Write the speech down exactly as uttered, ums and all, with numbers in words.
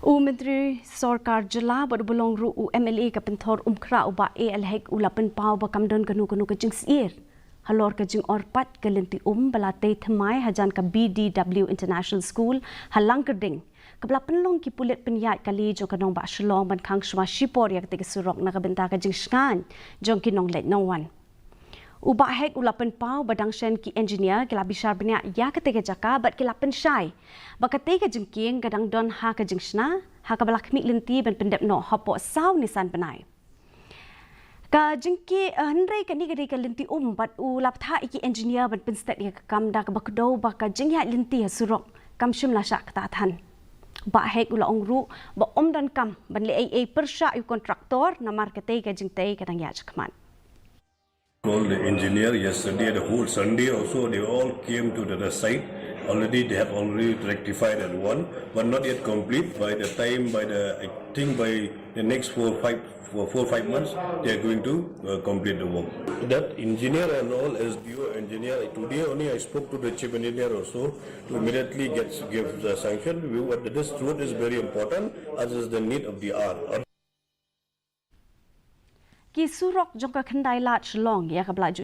U Myntri Sorkar Jylla bad uba long ruh u M L A ka Pynthor Umkhrah u Bah A L Hek u la pynpaw ba kam don kano kano ka jingsyier halor ka jingor pat ka lynti um ba la tei thymmai hajan ka B D W International School ha Langkyrding, kaba la pynlong ki pulit pynïaid kali jong ka nongbah Shillong ban khang shuwa shipor ïa katei ka surok na ka bynta ka jingshngaiñ jong ki nongleit nongwan. U Bah Hek u la pynpaw ba dang shen ki engineer ki la bishar bniah ïa katei ka jaka bad ki la pynshai ba katei ka jingkieng ka dang don ha ka jingshna ha kaba la khmih lynti ban pyndep noh hapoh saw nisan bnai. Ka jingkieng, eh, hynrei kane ka dei ka lynti um bad u la bthah ïa ki engineer ban pynstet ïa ka kam da kaba kdew ba ka jingïaid lynti ha surok kam shym la shah ktah than. Bah Hek u la ong ruh ba ym donkam ban leh ei ei pyrshah ïa u kontraktor namar katei ka jingtei ka dang ïaid shakhmat. Called the engineer yesterday, the whole Sunday also, they all came to the site. Already, they have already rectified that one, but not yet complete. By the time, by the, I think by the next four, five, four, four, five months, they are going to uh, complete the work. That engineer and all, S D O engineer, today only I spoke to the chief engineer also to immediately get give the sanction. We, what this road is very important, as is the need of the hour. Ki surok jong ka Khyndai Lad Shillong ïa kaba la